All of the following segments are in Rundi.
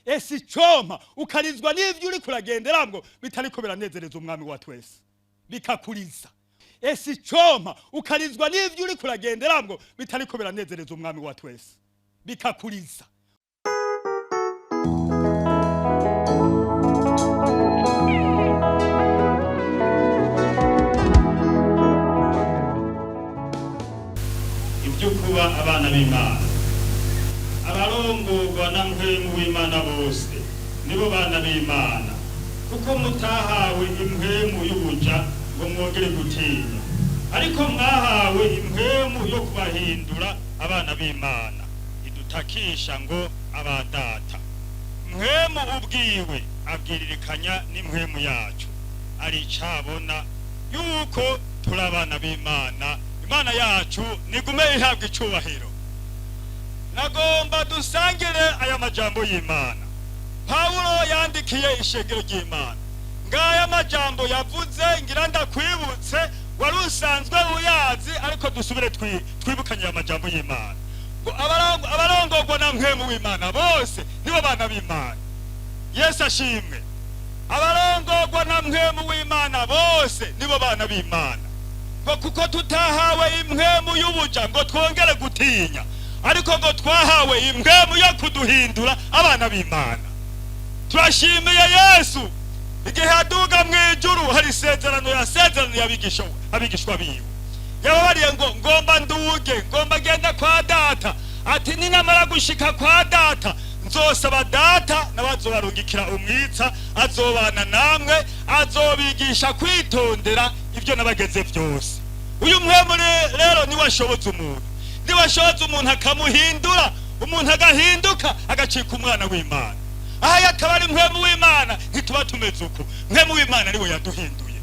Ese icompa ukarizwa n'ivyo uriko uragenderamwo bitariko biranezereza Umwami wa twese, bikakuriza? Ese icompa ukarizwa n'ivyo uriko uragenderamwo bitariko biranezereza Umwami wa twese, bikakuriza? Ibyo kuba abana b'Imana, abarongorwa na Mpwemu w'Imana bose nibo bana b'Imana, kuko mutahawe impwemu y'ubuja ngo mwongere gutinya, ariko mwahawe impwemu yo kubahindura abana b'Imana, idutakisha ngo: "Abadata." Mpwemu ubwiwe abwiririkanya n'impwemu yacu, aricabona yuko turi abana b'Imana. Imana yacu nigume ihabwa icubahiro. Nagomba dusangire aya majambo y'Imana Pawulo yandikiye ishengero ry'Imana. Ngaya majambo yavuze, ngira ndakwibutse, wari usanzwe uyazi, ariko dusubire twibukanye aya majambo y'Imana ngo abarongorwa na Mpwemu w'Imana bose nibo bana b'Imana. Yesu ashimwe. Abarongorwa na Mpwemu w'Imana bose nibo bana b'Imana, ngo kuko tutahawe impwemu y'ubuja ngo twongere gutinya, ariko ngo twahawe impwemu yo kuduhindura abana b'Imana. Turashimiye Yesu. Igihe aduga mu ijuru, hari isezerano yasezeraniye abigishwa biwe. Yababariye ngo: "Ngomba nduge, ngomba genda kwa Data." Ati: "Ninamara gushika kwa Data, nzosaba Data nawe azobarungikira umwitsa, azobana namwe, azobigisha kwitondera ibyo nabageze byose." Uyu mwemu rero niwe ashobotse umuntu, niwe ashobotse umuntu akamuhindura, umuntu agahinduka agacika umwana w'Imana. Aha akaba ari Mpwemu w'Imana, ntituba tumeze uku. Mpwemu w'Imana niwe yaduhinduye.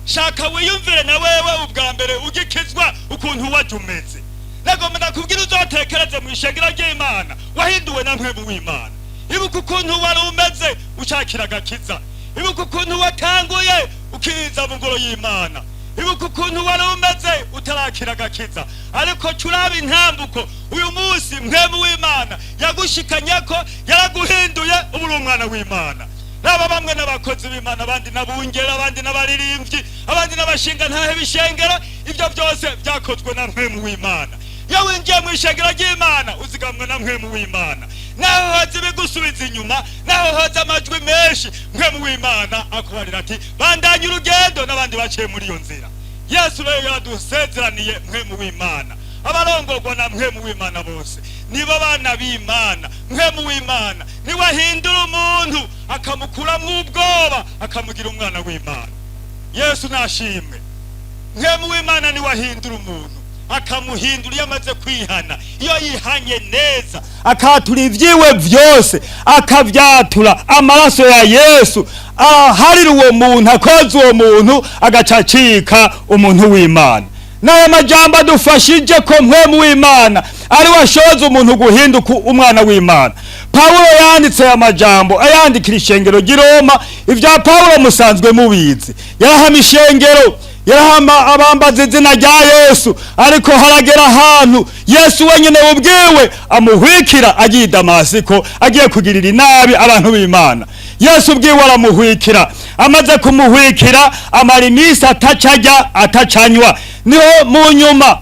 Shaka wiyumvire na wewe ubwa mbere ugikizwa ukuntu waje umeze. Nagomba ndakubwira uzotekereze mu ishengero ry'Imana wahinduwe na Mpwemu w'Imana. Ibuka ukuntu wari umeze ushakira agakiza. Ibuka ukuntu watanguye ukiza mu ngoro y'Imana. Ibuka ukuntu wari umeze utarakira agakiza, ariko curaba intambuko uyu munsi Mpwemu w'Imana yagushikanye ko yaraguhinduye, ubu uri umwana w'Imana. Raba bamwe n'abakozi b'Imana, abandi n'abungera, abandi n'abaririmbyi, abandi n'abashinga ntahe b'ishengero. Ibyo byose byakozwe na Mpwemu w'Imana. Iyo winjiye mu ishengero ry'Imana, uzigamwe na Mpwemu w'Imana. Naho hoza ibigusubiza inyuma, naho hoza amajwi menshi, Mpwemu w'Imana akubarira ati: "Bandanye urugendo, n'abandi baciye muri iyo nzira." Yesu rero yaradusezeraniye Mpwemu w'Imana. Abarongorwa na Mpwemu w'Imana bose nibo bana b'Imana. Mpwemu w'Imana niwe ahindura umuntu, akamukuramwo ubwoba, akamugira umwana w'Imana. Yesu nashimwe. Mpwemu w'Imana niwe ahindura umuntu, akamuhindura iyo amaze kwihana. Iyo yihanye neza, akatura ibyiwe byose, akabyatura amaraso ya Yesu, aharira uwo muntu, akoza uwo muntu, agaca acika umuntu w'Imana. N'aya majambo adufashije ko Mpwemu w'Imana ari we ashoza umuntu guhinduka umwana w'Imana. Pawulo yanditse aya majambo ayandikira ishengero ry'i Roma. Ibya Pawulo musanzwe mubizi. Yarahama ishengero, yarahama abambaza izina rya Yesu, ariko haragera ahantu Yesu wenyine ubwiwe amuhwikira agiye i Damasiko, agiye kugirira inabi abantu b'Imana. Yesu ubwiwe aramuhwikira. Amaze kumuhwikira, amara iminsi atacajya, atacanywa. Niho mu nyuma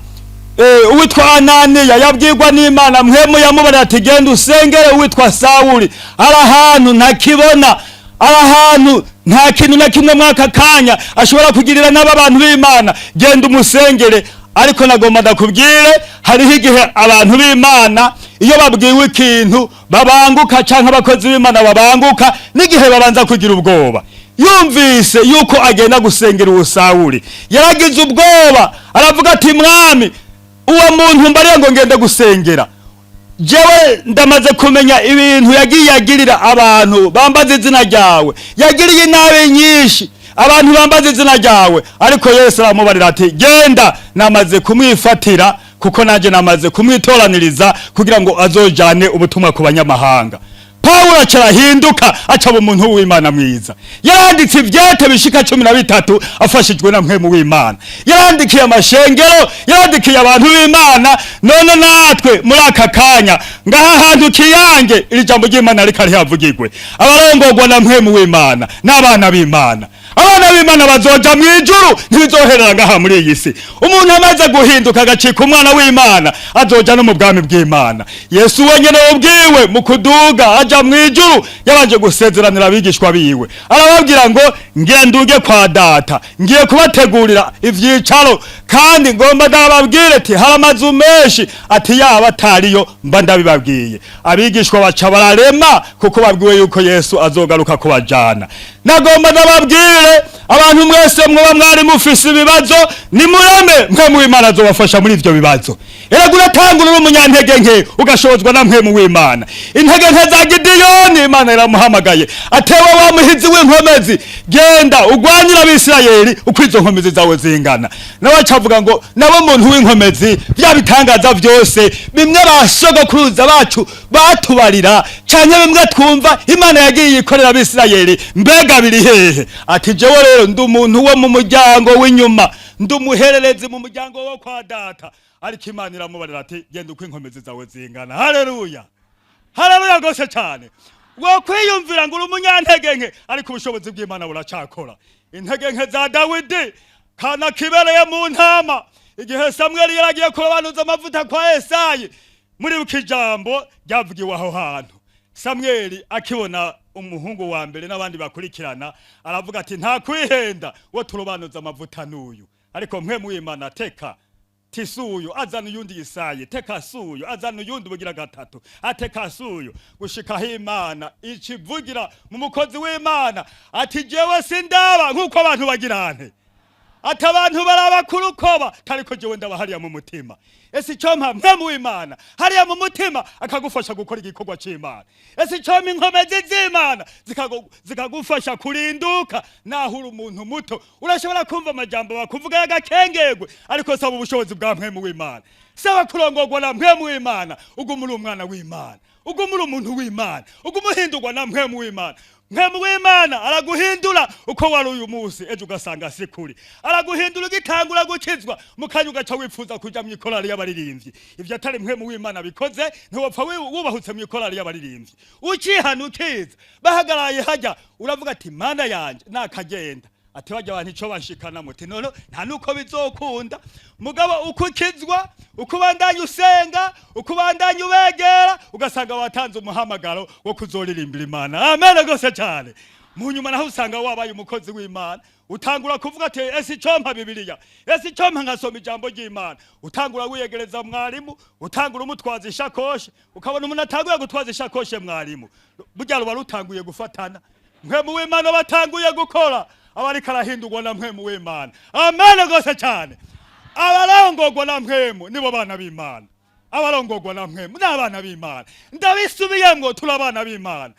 uwitwa Ananiya yabwirwa n'Imana, Mpwemu yamubarira ati: "Genda usengere uwitwa Sawuli, ari ahantu ntakibona, ari ahantu nta kintu na kimwe mwaka kanya ashobora kugirira n'aba bantu b'Imana. Genda umusengere." Ariko nagomba ndakubwire, hariho igihe abantu b'Imana iyo babwiwe ikintu babanguka, canke abakozi b'Imana babanguka, n'igihe babanza kugira ubwoba. Yumvise yuko agenda gusengera uwo Sawuli, yaragize ubwoba, aravuga ati: "Mwami, uwo muntu mbariye ngo ngende gusengera, jewe ndamaze kumenya ibintu yagiye agirira abantu bambaza izina ryawe. Yagiriye inabi nyinshi abantu bambaza izina ryawe." Ariko Yesu aramubarira ati: "Genda, namaze kumwifatira, kuko nanjye namaze kumwitoraniriza kugira ngo azojane ubutumwa ku banyamahanga." Pawulo aca arahinduka, acaba umuntu w'Imana mwiza. Yaranditse ivyete bishika 13 afashijwe na Mpwemu w'Imana. Yarandikiye amashengero, yarandikiye abantu b'Imana. None natwe muri aka kanya ngaha hantu kiyange, iri jambo ry'Imana rika rihavugirwe. Abarongorwa na Mpwemu w'Imana n'abana b'Imana. Abana b'Imana bazoja mu ijuru, ntibizoherera ngaha muri iyi si. Umuntu amaze guhinduka agacika umwana w'Imana azoja no mu bwami bw'Imana. Yesu wenyene ubwiwe mu kuduga aja mu ijuru yabanje gusezeranira abigishwa biwe, arababwira ngo: "Ngiye nduge kwa Data, ngiye kubategurira ivyicaro, kandi ngomba ndababwire ati hari amazu menshi, ati yaba atariyo mba ndabibabwiye." Abigishwa baca bararema kuko babwiwe yuko Yesu azogaruka kubajana. Nagomba ndababwire abantu mwese mwoba mwari mufise ibibazo, nimureme, Mpwemu w'Imana azobafasha muri ivyo bibazo. Erega uratangura uri umunyantege nke, ugashobozwa na Mpwemu w'Imana. Intege nke za Gidiyoni, Imana iramuhamagaye, atewe wa muhizi w'inkomezi, genda ugwanyira Abisirayeli uko izo nkomezi zawe zingana. Nawe acavuga ngo nabo muntu w'inkomezi, bya bitangaza byose bimwe basogokuruza bacu batubarira, canke bimwe twumva Imana yagiye ikorera Abisirayeli, mbega biri hehe? Ati: "Jewe rero ndi umuntu wo mu muryango w'inyuma, ndi umuhererezi mu muryango wo kwa data." Ariko Imana iramubarira ati: "Genda uko inkomezi zawe zingana." Haleluya, haleluya rwose cyane. Wo kwiyumvira ngo uri umunyantege nke, ariko ubushobozi bw'Imana buracakora. Intege nke za Dawidi, kana kibereye mu ntama, igihe Samweli yaragiye kurobanuza amavuta kwa Esayi, muribuka ijambo ryavugiwe aho hantu. Samweli akibona umuhungu wa mbere n'abandi bakurikirana, aravuga ati: "Nta kwihenda, wo turobanuza amavuta n'uyu." Ariko Mpwemu w'Imana: "Teka, tisuyu." Azana uyundi Yisayi: "Teka, suyu." Azana uyundi bugira gatatu, ateka suyu, gushikaho Imana ikivugira mu mukozi w'Imana ati: "Jewe sindaba nk'uko abantu bagirante, ati abantu baraba kurukoba, tariko jewe ndaba hariya mu mutima." Ese icyo mpa Mpwemu w'Imana hariya mu mutima akagufasha gukora igikorwa c'Imana? Ese icyo mpa inkomezi z'Imana zikagufasha kurinduka naho uri umuntu muto? Urashobora kumva amajambo bakuvuga y'agakengerwe, ariko saba ubushobozi bwa Mpwemu w'Imana, saba kurongorwa na Mpwemu w'Imana, uguma uri umwana w'Imana, uguma uri umuntu w'Imana, uguma uhindurwa na Mpwemu w'Imana. Mpwemu w'Imana araguhindura. Uko wari uyu munsi, ejo ugasanga si kuri. Araguhindura. Ugitangura gukizwa, mu kanya ugaca wifuza kuja mu ikorali y'abaririmbyi. Ivyo atari Mpwemu w'Imana bikoze, ntiwopfa wubahutse mu ikorali y'abaririmbyi. Ukihana, ukiza, bahagaraye hajya, uravuga ati: "Mana yanje, nakagenda." Ati: "Bajya abantu ico banshikana muti none nta nuko bizokunda." Mugabo uko ukizwa, uko ubandanya usenga, uko ubandanya ubegera, ugasanga watanze umuhamagaro wo kuzoririmbira Imana. Amen rwose cyane. Mu nyuma naho usanga wabaye umukozi w'Imana. Utangura kuvuga ati: "Ese icompa Bibiliya? Ese icompa nkasoma ijambo ry'Imana?" Utangura wiyegereza mwarimu, utangura umutwaza ishakoshi. Ukabona umuntu atanguye gutwaza ishakoshe mwarimu, burya ruba rutanguye gufatana. Mpwemu w'Imana batanguye gukora, aba ariko arahindurwa na Mpwemu w'Imana. Amen rwose cyane. Abarongorwa na Mpwemu nibo bana b'Imana. Abarongorwa na Mpwemu ni abana b'Imana. Ndabisubiyemwo, turi abana b'Imana.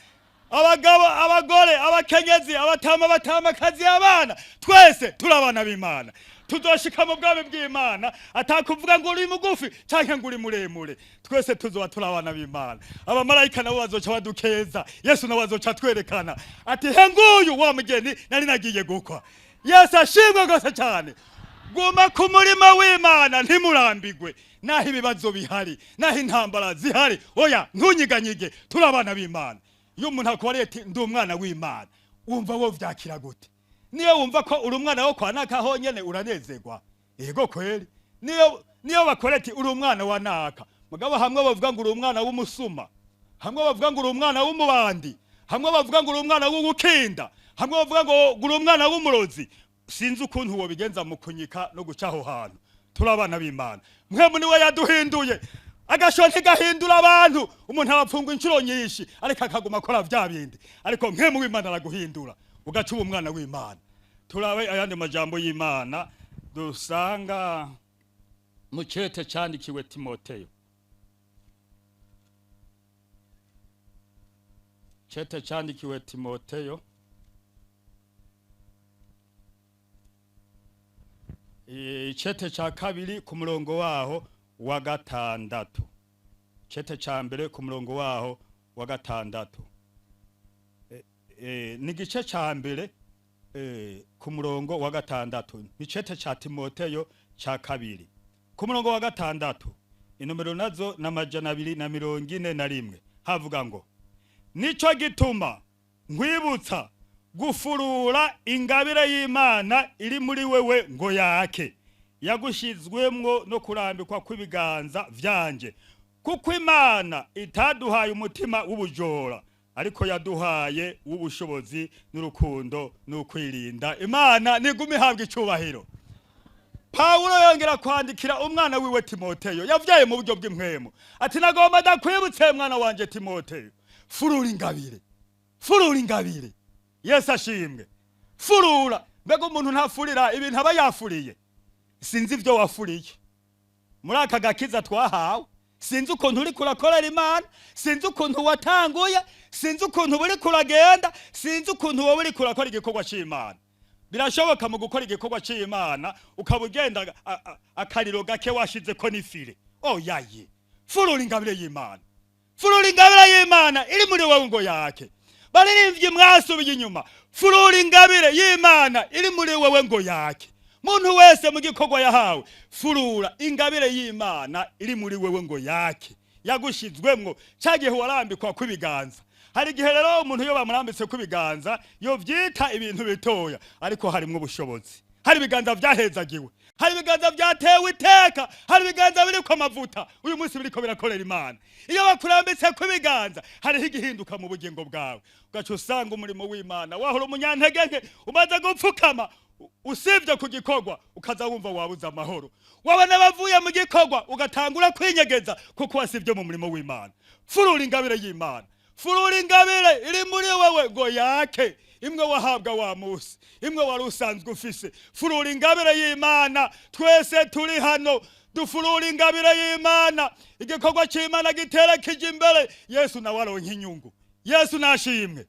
Abagabo, abagore, abakenyezi, abatama, abatamakazi, abana, twese turi abana b'Imana. Tuzoshika mu bwami bw'Imana atakuvuga ngo uri mugufi canke ngo uri muremure. Twese tuzoba turi abana b'Imana. Abamarayika nabo bazoca badukeza. Yesu nawe azoca atwerekana ati: "He nguyu wa mugeni nari nagiye gukwa." Yesu ashimwe rwose cyane. Guma ku murimo w'Imana, ntimurambigwe naho ibibazo bihari, naho intambara zihari. Oya, ntunyiganyige, turi abana b'Imana. Iyo umuntu akubariye ati: "Ndi umwana w'Imana," wumva wo vyakira gute? Niyo wumva ko uri umwana wo kwa naka honyene, uranezerwa? Yego kweli. Niyo bakora ati: "Uri umwana wa naka," mugabo hamwe bavuga ngo uri umwana w'umusuma, hamwe bavuga ngo uri umwana w'umubandi, hamwe bavuga ngo uri umwana w'ubukinda, hamwe bavuga ngo uri umwana w'umurozi, sinzi ukuntu wobigenza mu kunyika no guca aho hantu. Turi abana b'Imana. Mpwemu niwe yaduhinduye. Agasho ntigahindura abantu. Umuntu arapfungwa inshuro nyinshi, ariko akaguma akora vya bindi. Ariko Mpwemu w'Imana araguhindura, ugaca uba umwana w'Imana. Turabe ayandi majambo y'Imana dusanga mu cete candikiwe Timoteyo. Cete candikiwe Timoteyo, icete ca kabiri ku murongo waho wa 6. Cete ca mbere ku murongo waho wa 6. Ni igice ca mbere, ku murongo wa 6. Nicete ca Timoteyo ca kabiri ku murongo wa 6, inomero nazo na 241. Havuga ngo: "Nico gituma nkwibutsa gufurura ingabire y'Imana iri muri wewe ngo yake, yagushizwemwo no kurambikwa kw'ibiganza vyanje. Kuko Imana itaduhaye umutima w'ubujora, ariko yaduhaye w'ubushobozi n'urukundo n'ukwirinda." Imana nigume ihabwa icubahiro. Pawulo yongera kwandikira umwana wiwe Timoteyo yavyaye mu buryo bw'impwemu, ati: "Nagomba ndakwibutse, mwana wanje Timoteyo, furura ingabire, furura ingabire." Yesu ashimwe. Furura. Mbega umuntu ntafurira ibintu aba yafuriye? Sinzi ivyo wafuriye muri aka gakiza twahawe, sinzi ukuntu uriko urakorera Imana, sinzi ukuntu watanguye, sinzi ukuntu uriko uragenda, sinzi ukuntu wowe uriko urakora igikorwa c'Imana. Birashoboka mu gukora igikorwa c'Imana ukaba ugenda akariro gake washizeko n'ifire. Oyaye, furura ingabire y'Imana, furura ingabire y'Imana iri muri wowe ngo yake. Baririmbyi mwasubiye inyuma, furura ingabire y'Imana iri muri wewe ngo yake. Muntu wese mu gikorwa yahawe, furura ingabire y'Imana iri muri wewe ngo yake, yagushizwemwo ca gihe warambikwa kw'ibiganza. Hari igihe rero umuntu iyo bamurambitse kw'ibiganza yovyita ibintu bitoya, ariko harimwo ubushobozi. Hari ibiganza vyahezagiwe, hari ibiganza vyatewe iteka, hari ibiganza biriko amavuta uyu munsi biriko birakorera Imana. Iyo bakurambitse kw'ibiganza hariho igihinduka mu bugingo bwawe, ugaca usanga umurimo w'Imana wahora umunyantege nke umaze gupfukama usibye ku gikorwa, ukaza wumva wabuze amahoro. Wabona bavuye mu gikorwa ugatangura kwinyegeza kuko wasibye mu murimo w'Imana. Furura ingabire y'Imana, furura ingabire iri muri wewe ngo yake, imwe wahabwa wa musi, imwe wari usanzwe ufise. Furura ingabire y'Imana. Twese turi hano dufurura ingabire y'Imana, igikorwa c'Imana gitera kija imbere. Yesu nawe aronka inyungu. Yesu nashimwe,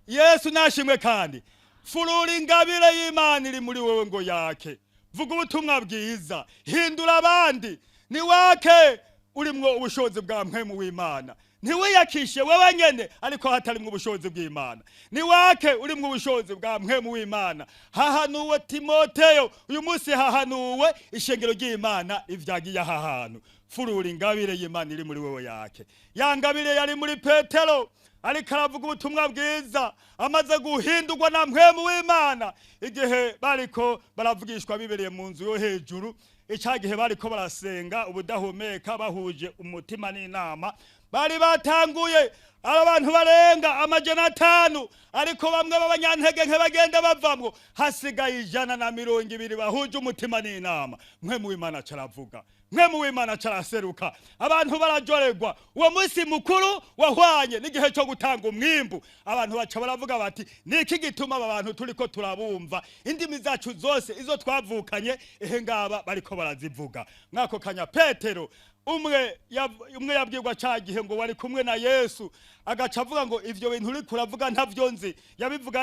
Yesu nashimwe. Kandi furura ingabire y'Imana iri muri wewe ngo yake. Vuga ubutumwa bwiza, hindura abandi, ni wake urimwo ubushobozi bwa mpwemu w'Imana. Ntiwiyakishe wewe nyene ariko hatarimwo ubushobozi bw'Imana. Ni wake urimwo ubushobozi bwa mpwemu w'Imana. Hahanuwe Timoteyo, uyu munsi hahanuwe ishengero ry'Imana ivyagiye aha hantu. Furura ingabire y'Imana iri muri wewe yake. Ya ngabire yari muri Petero ariko aravuga ubutumwa bwiza amaze guhindurwa na mpwemu w'Imana, igihe bariko baravugishwa bibereye mu nzu yo hejuru, ica gihe bariko barasenga ubudahumeka bahuje umutima n'inama, bari batanguye ari abantu barenga 500, ariko bamwe b'abanyantege nke bagenda bavamwo, hasigaye 120 bahuje umutima n'inama. Mpwemu w'Imana caravuga, mpwemu w'Imana caraseruka, abantu barajorerwa. Uwo munsi mukuru wahwanye n'igihe cyo gutanga umwimbu. Abantu baca baravuga bati: "Niki gituma aba bantu turiko turabumva indimi zacu zose izo twavukanye, ehe ngaba bariko barazivuga?" Mwako kanya Petero umwe yabwirwa ca gihe ngo wari kumwe na Yesu, agaca avuga ngo: "Ivyo bintu uriko uravuga ntavyo nzi." Yabivuga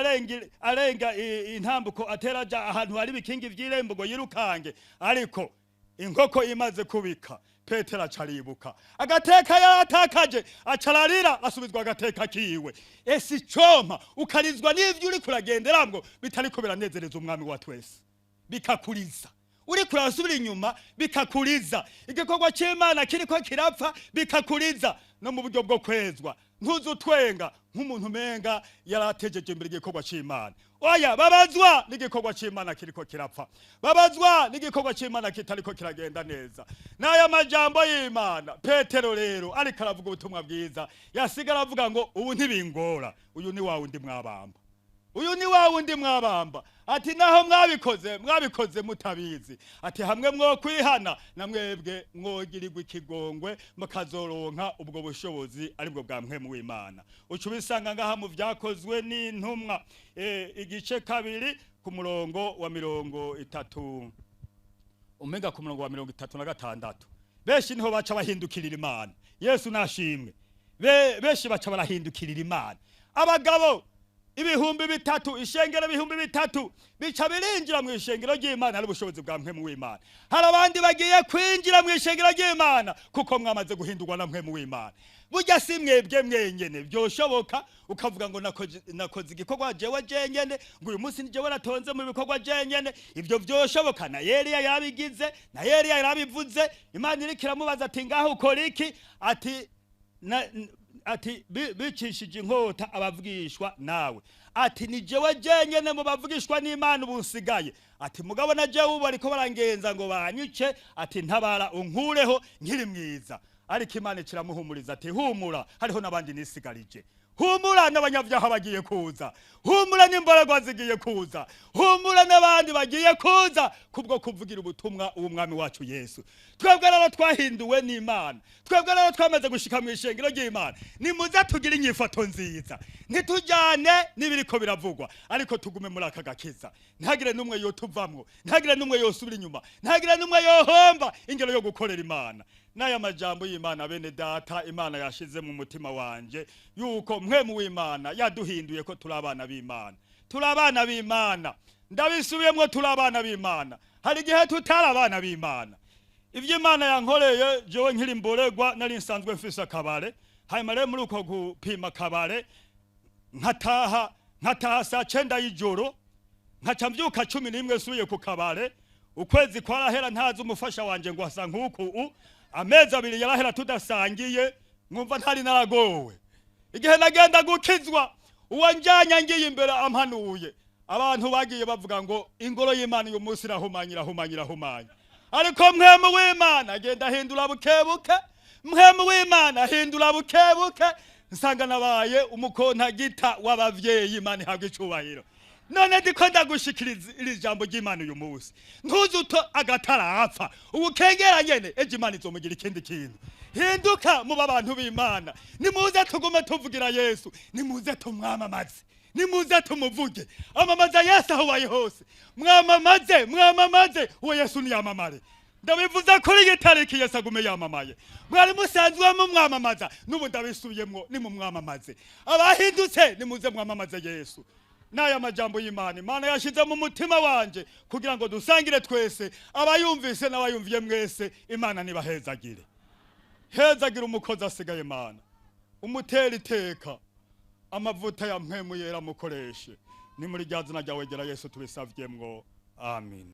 arenga intambuko, atera aja ahantu hari ibikingi vy'irembo ngo yirukange. Ariko inkoko imaze kubika, Petero aca aribuka agateka yaratakaje, aca ararira, asubizwa agateka kiwe. Ese icompa ukarizwa n'ivyo uriko uragenderamwo bitariko biranezereza Umwami wa twese, bikakuriza, uriko urasubira inyuma bikakuriza, igikorwa c'Imana kiriko kirapfa bikakuriza, no mu buryo bwo kwezwa ntuzi utwenga nk'umuntu umenga yaratejeje imbere igikorwa c'Imana. Oya, babazwa n'igikorwa c'Imana kiriko kirapfa, babazwa n'igikorwa c'Imana kitariko kiragenda neza. N'aya majambo y'Imana, Petero rero ariko aravuga ubutumwa bwiza, yasigara avuga ngo: "Ubu ntibingora, uyu ni wa wundi mwabamba, uyu ni wa wundi mwabamba." Ati: "Naho mwabikoze, mwabikoze mutabizi." Ati: "Hamwe mwo kwihana, na mwebwe mwogirirwa ikigongwe, mukazoronka ubwo bushobozi aribwo bwa mpwemu w'Imana." Uca ubisanga ngaha mu Vyakozwe n'Intumwa, igice 2 ku murongo wa 30, umenga ku murongo wa 36. Benshi niho baca bahindukirira Imana. Yesu nashimwe. Benshi baca barahindukirira Imana. Abagabo 3000, ishengero 3000 bica birinjira mu ishengero ry'Imana, ari ubushobozi bwa mpwemu w'Imana. Hari abandi bagiye kwinjira mu ishengero ry'Imana kuko mwamaze guhindurwa na mpwemu w'Imana. Burya si mwebwe mwenyene byoshoboka ukavuga ngo nakoze igikorwa jewe jenyene, ngo uyu munsi ni jewe natonze mu bikorwa jenyene. Ibyo byoshoboka, na Eliya yarabigize, na Eliya yarabivuze. Imana iriko iramubaza ati: "Ngaho ukora iki?" Ati ati bicishije inkota abavugishwa nawe. Ati: "Ni jewe jenyene mu bavugishwa n'Imana ubu nsigaye." Ati: "Mugabo na jewe ubu bariko barangenza ngo banyice." Ati: "Ntabara unkureho nkiri mwiza." Ariko Imana ikiramuhumuriza ati: "Humura, hariho n'abandi nisigarije. Humura, n'abanyabyaha bagiye kuza. Humura, n'imborerwa zigiye kuza. Humura, n'abandi bagiye kuza kubwo kuvugira ubutumwa uw'umwami wacu Yesu." Twebwe rero twahinduwe n'Imana, twebwe rero twamaze gushika mu ishengero ry'Imana, nimuze tugire inyifato nziza, ntitujyane n'ibiriko biravugwa, ariko tugume muri aka gakiza. Ntihagire n'umwe yotuvamwo, ntihagire n'umwe yosubira inyuma, ntihagire n'umwe yohomba ingero yo gukorera Imana. N'aya majambo y'Imana, bene data, Imana yashize mu mutima wanje yuko mpwemu w'Imana yaduhinduye ko turi abana b'Imana. Turi abana b'Imana, ndabisubiyemwo, turi abana b'Imana. Hari igihe tutari abana b'Imana. Ibyo Imana yankoreye jewe nkiri mboregwa, nari nsanzwe mfise akabare. Hanyuma rero muri uko gupima akabare, nkataha saa 9 y'ijoro, nkaca mbyuka 11 nsubiye ku kabare. Ukwezi kwarahera ntazi umufasha wanje ngo asa nk'uku amezi 2 yarahera tudasangiye, nkumva ntari naragowe. Igihe nagenda gukizwa, uwo njyanye ngiye imbere ampanuye, abantu bagiye bavuga ngo ingoro y'Imana uyu munsi irahumanye, irahumanye, irahumanye. Ariko mpwemu w'Imana agenda ahindura buke buke, mpwemu w'Imana ahindura buke buke, nsanga nabaye umukontagita w'abavyeyi. Imana ihabwa icubahiro. None ndiko ndagushikiriza iri jambo ry'Imana uyu munsi, ntuze uto agatarapfa ubukengera nyene, ejo Imana izomugira ikindi kintu. Hinduka muba abantu b'Imana. Nimuze tugume tuvugira Yesu, nimuze tumwamamaze, nimuze tumuvuge. Amamaza Yesu aho ubaye hose, mwamamaze, mwamamaze uwo Yesu niyamamare. Ndabivuze kuri iyi tariki, Yesu agume yamamaye. Mwari musanzwe mumwamamaza, n'ubu ndabisubiyemwo, nimumwamamaze. Abahindutse, nimuze mwamamaze Yesu. N'aya majambo y'Imana, Imana yashize mu mutima wanje kugira ngo dusangire twese, abayumvise n'abayumviye mwese, Imana nibahezagire. Hezagira umukozi asigaye, Imana umutera iteka, amavuta ya mpwemu yera mukoreshe. Ni muri rya zina ryawe gera Yesu tubisavyemwo, amin.